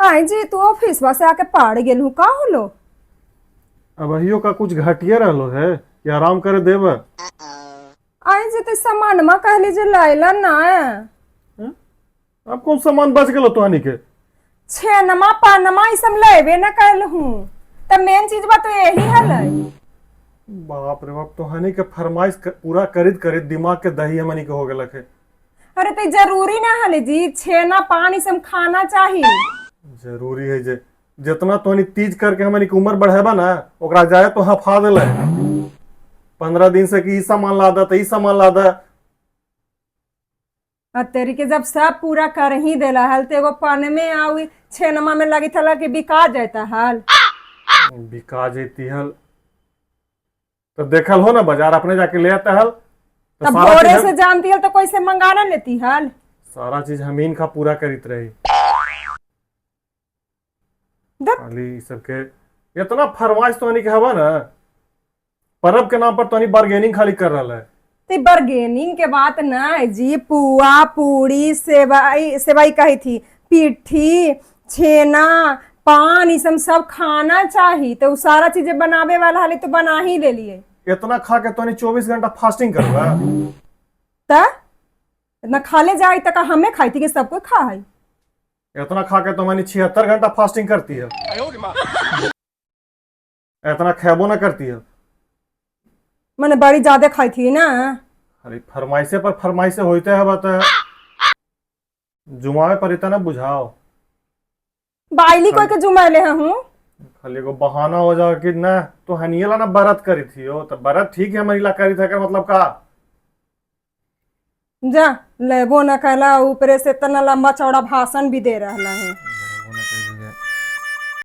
आई जी तू ऑफिस से आके पड़ गेल हूँ, का होलो? अब अहियो का कुछ घटिया रहलो है कि आराम करे देब? आई जी तो सामान मा कहली जे लाइला ना। हैं? अब कौन सामान बच गेलो तोहनी के? छेनमा पानमा ई सब लेबे ना कहल हूँ, त मेन चीज बा तो यही हलै। बाप रे बाप, तोहनी के फरमाइश पूरा करीत करीत दिमाग के दही हमनी के हो गेलक है। अरे तो जरूरी ना हले जी, छेना पान ई सब खाना चाही। जरूरी है जे जितना तोहनी तीज करके हमनी के उम्र बढ़ेबा ना, ओकरा जाए तो हफा देले 15 दिन से कि ई सामान ला दे त ई सामान ला दे। आ तेरी के जब सब पूरा कर ही देला हल, तो एगो पान में आउ छेनमा में लगी थला कि बिका जाता हल। बिका जैती हल तो देखल हो ना, बाजार अपने जाके ले आता हल तो तब सारा भोरे चीज से जानती हल तो कोई से मंगा ना लेती हल। सारा चीज हमीन का पूरा करीत रही। दत। खाली ई सबके इतना फरमाइश तोहनी के हवा ना, परब के नाम पर तोहनी बार्गेनिंग खाली कर रहा है। ते बार्गेनिंग के बात ना है जी, पुआ पूरी सेवाई, सेवाई कही थी, पिट्ठी छेना पान ई सब सब खाना चाही, तो उ सारा चीजें बनावे वाला हले तो बना ही ले लिए। इतना खा के तोहनी 24 घंटा फास्टिंग करबा? त इतना खा ले जाए तक हमें खाई थी कि सब कोई खा है। इतना खा के तो मैंने 76 घंटा फास्टिंग करती है, इतना खेबो ना करती है। मैंने बड़ी ज्यादा खाई थी ना। अरे फरमाइशे पर फरमाइशे होते है, बता जुमावे पर इतना बुझाओ। बाइली कोई के जुमैले हूँ। खाली एगो बहाना हो जाओ कि ना तो हनियला ना बरत करी थी हो तो बरत ठीक है हमारी ला करी था, एकर मतलब का? जा लेबो न कहला, ऊपरे से इतना लंबा चौड़ा भाषण भी दे रहा है।